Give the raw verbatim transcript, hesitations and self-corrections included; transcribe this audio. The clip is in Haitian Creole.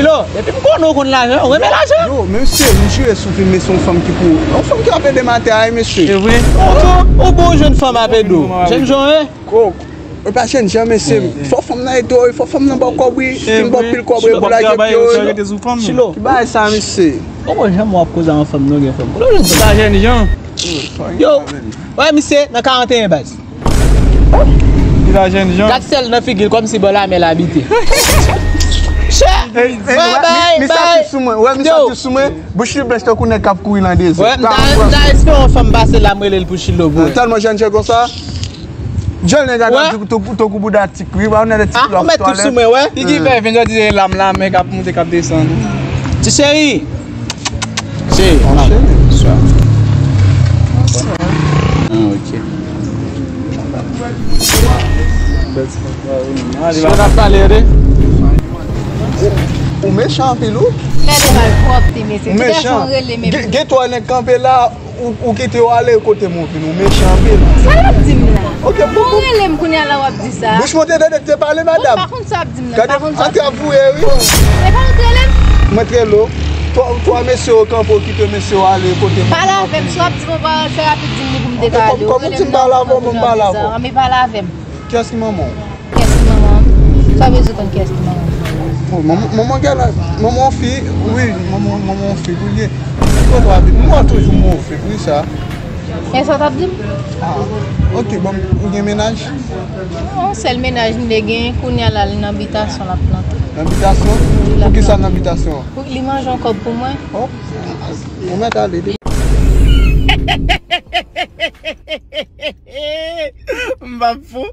Chilo, depi m konnen w konn lajan, ou renmen lajan. Yo, mesye, m jire sou vi m, men se yon fanm ki pou, yon fanm ki ap ede m atè a, mesye. Se vre? Ou, ou bon jèn fanm ap ede w. Jèn jan, wi. Ko, e pa jèn jan, mesye. Fò fanm nan ede w, fò fanm nan ba w kòb, wi. Fin ba w pil kòb, wi, pou lage pye w. Chilo. Ki bagay sa, mesye? Ou konn janm w ap koze a yon fanm, non, gen fanm. Ou jèn jan. Yo, wè, misye, nan karant e en baz. Ki la jèn jan? Gad sèl nan figi l kòmsi bò lamè l abite. Chè! Bay, bay, bay. Wè, misye ap sou mwen. Wè, misye ap sou mwen. Bouch li bèch tankou nèg k ap kouri nan dezè. Wè, m ta, m ta espere yon fanm pase la, m rele l pou Chilo, bro. Tèlman jèn jan konsa. Jèn nèg la tankou, tankou bouda tik, wi, ba w nan ti lòf twalèt. Ou mèt tout sou mwen, wè. Figi fè vin jodi se lam lamè k ap monte, k ap desann. Ti cheri. Cheri. Anchene. Bonswa. Ah, ok. Si w ap pale, de? Ou mechan anpil, ou? Mèt mal pwòpte, mesye. Ti gason rele, men. Gen, gen twa nèg kanpe la, ou, ou kite yo ale kote m, ou vin, ou mechan anpil. Sa y ap di m la? Ok, bon, bon. Ou rele m kounye a la, w ap di sa. Bouch mwen te dede te pale, madanm. Bon, m pa konn sa w ap di m nan, m pa konn sa w ap di m. Antre avouye, wi. Se pa ou t rele m? Mwen t rele w. Twa, twa mesye yo kanpe, w kite mesye yo ale kote m. Pale avè m, si w ap di m yon pawòl, fè rapid, di m li pou m dekale. Kòm ou di m pale avè w, bon, m pale avè w. Anben pale avè m. Kiyès ki manman w? Kiyès ki manman m? Sa w bezwen konn kiyès ki manman m? Oh, manman, manman gen la, manman yon fi, wi, manman, manman yon fi, wi, gen. Kote w abite? Mwen toujou move, wi, sa. E sa w t ap di m? Ah, ok, bon, ou gen mennaj? Non, sèl mennaj m te gen, kounye a la, li nan bitasyon, l ap plante. Nan bitasyon? Wi, l ap plante. Poukisa nan bitasyon? Pou li manje yon kòb pou mwen. Oh, ou mèt ale, de. M p ap fou.